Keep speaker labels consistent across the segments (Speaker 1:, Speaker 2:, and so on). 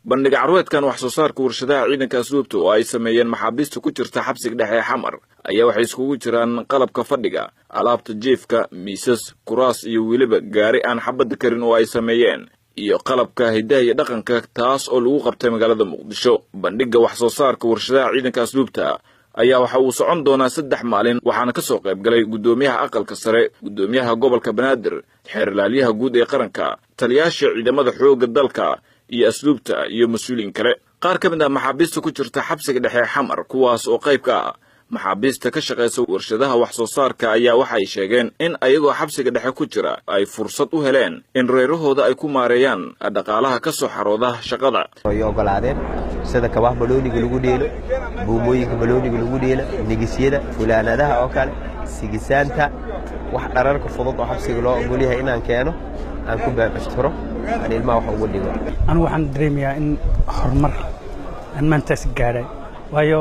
Speaker 1: Bandhig carweedkan wax soo saarka warshadaha ciidanka asluubta oo ay sameeyeen maxaabiista ku jirta xabsiga dhexe ee Xamar ayaa waxay iskugu jiraan qalabka fadhiga, alaabta jiifka, miisas, kuraas iyo weliba gaari aan xabadda karin oo ay sameeyeen iyo qalabka hiddaha iyo dhaqanka, taas oo lagu qabtay magaalada Muqdisho. Bandhigga wax soo saarka warshadaha ciidanka asluubta ayaa waxa uu socon doonaa 3 maalin, waxaana ka soo qayb galay guddoomiyaha aqalka sare, guddoomiyaha gobolka Banaadir, xeerlaalyaha guud ee qaranka, taliyaasha ciidamada xoogga dalka iyo asluubta iyo mas-uuliyin kale. Qaar ka mid ah maxaabiista ku jirta xabsiga dhexe Xamar, kuwaas oo qayb ka ah maxaabiista ka shaqaysa warshadaha wax soo saarka, ayaa waxay sheegeen in ayagoo xabsiga dhexe ku jira ay fursad u heleen in reerahooda ay ku maareeyaan dhaqaalaha ka soo xarooda shaqada.
Speaker 2: Ay ogolaadeen sida kabaha balooniga lagu dheelo, buumooyinka balooniga lagu dheelo, nigisyada, fulaanadaha oo kale, sigisaanta, wax dhararka fudud oo xabsiga loo ogolyahay inaan keeno, aan ku baabashtiro, aan ilmaha wax ugu dhigo.
Speaker 3: Anigu waxaan dareemayaa in horumar aan maantaas gaadhay, waayo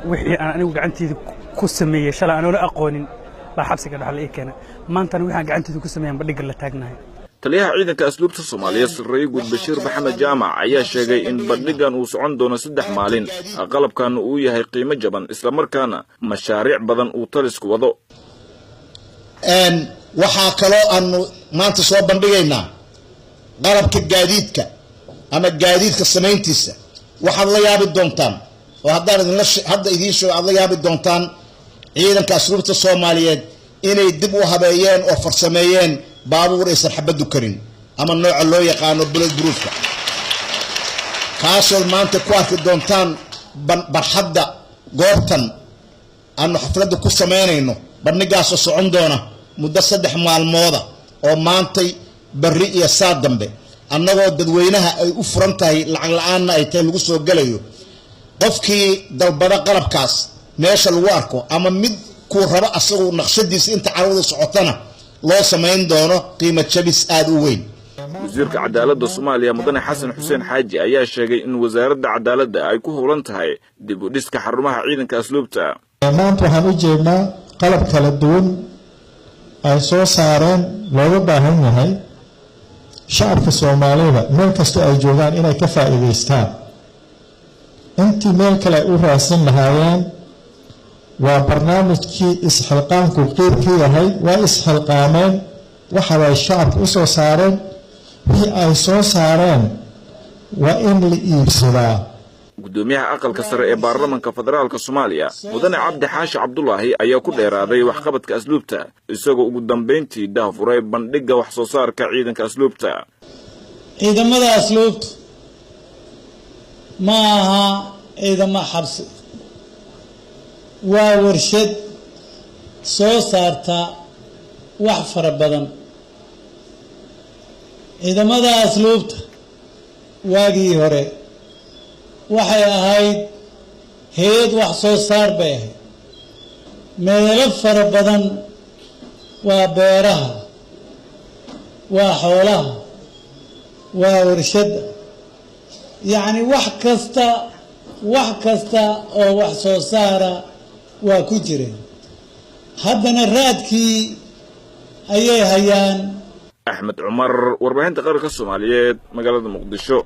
Speaker 3: wixii aan anigu gacanteyda ku sameeyey shalay aanoola aqoonin baa xabsiga dhexe la ii keenay. Maantana wixii aan gacanteyda ku sameeyan bandhigga la taagnahay.
Speaker 1: Taliyaha ciidanka asluubta Soomaaliyeed, sarreeye guud Bashiir Maxamed Jaamac, ayaa sheegay in bandhiggan uu socon doono 3 maalin, qalabkan uu yahay qiimo jaban, islamarkaana mashaariic badan uu talisku wado.
Speaker 4: Waxaa kaloo aanu maanta soo bandhigaynaa qalabka gaadiidka ama gaadiidka samayntiisa. Waxaad la yaabi doontaan oo haddaan idinla hadda idiin sheego aad la yaabi doontaan ciidanka asluubta Soomaaliyeed inay dib u habeeyeen oo farsameeyeen baabuur aysan xabaddu karin ama nooca loo yaqaano bullet proofka, kaasood maanta ku arki doontaan barxadda goobtan aanu xafladda ku samaynayno. Bandhigaasoo socon doona muddo 3 maalmooda oo maantay, berri iyo saa dambe, annagoo dadweynaha ay u furan tahay, lacag la-aanna ay tahay, lagu soo gelayo. Qofkii dalbada qalabkaas meesha lagu arko ama mid kuu rabo asagu naqshadiisa inta carwada socotana loo samayn doono qiimo jabis aada u weyn.
Speaker 1: Wasiirka cadaaladda Soomaaliya, mudane Xasan Xuseen Xaaji, ayaa sheegay in wasaaradda cadaaladda ay ku howlan tahay dib u dhiska xarumaha ciidanka asluubta.
Speaker 5: Maanta waxaan u jeednaa qalab kala duwan ay soo saareen, looga baahan yahay shacabka Soomaalida meel kastoo ay joogaan inay ka faa'iidaystaan intii meel kale ay u raadsan lahaayeen. Waa barnaamijkii isxilqaanku qeyb ka yahay. Waa isxilqaameen, waxabay shacabka u soo saareen. Wixii ay soo saareen waa in la iibsadaa.
Speaker 1: Guddoomiyaha aqalka sare ee baarlamanka federaalka Soomaaliya, mudane Cabdi Xaashi Cabdulaahi, ayaa ku dheeraaday waxqabadka asluubta, isagoo ugu dambayntii daahfuray bandhigga wax soo saarka ciidanka asluubta.
Speaker 6: Ciidamada asluubtu ma aha ciidamo xabsi, waa warshad soo saarta wax fara badan. Ciidamada asluubta waagii hore waxay ahayd hay-ad wax soo saar bay ahayd meelo fara badan: waa beeraha, waa xoolaha, waa warshadda, yacni wax kasta, wax kasta oo wax soo saara waa ku jireen. Haddana raadkii ayay hayaan.
Speaker 1: Axmed Cumar, warbaahinta qaranka Soomaaliyeed, magaalada Muqdisho.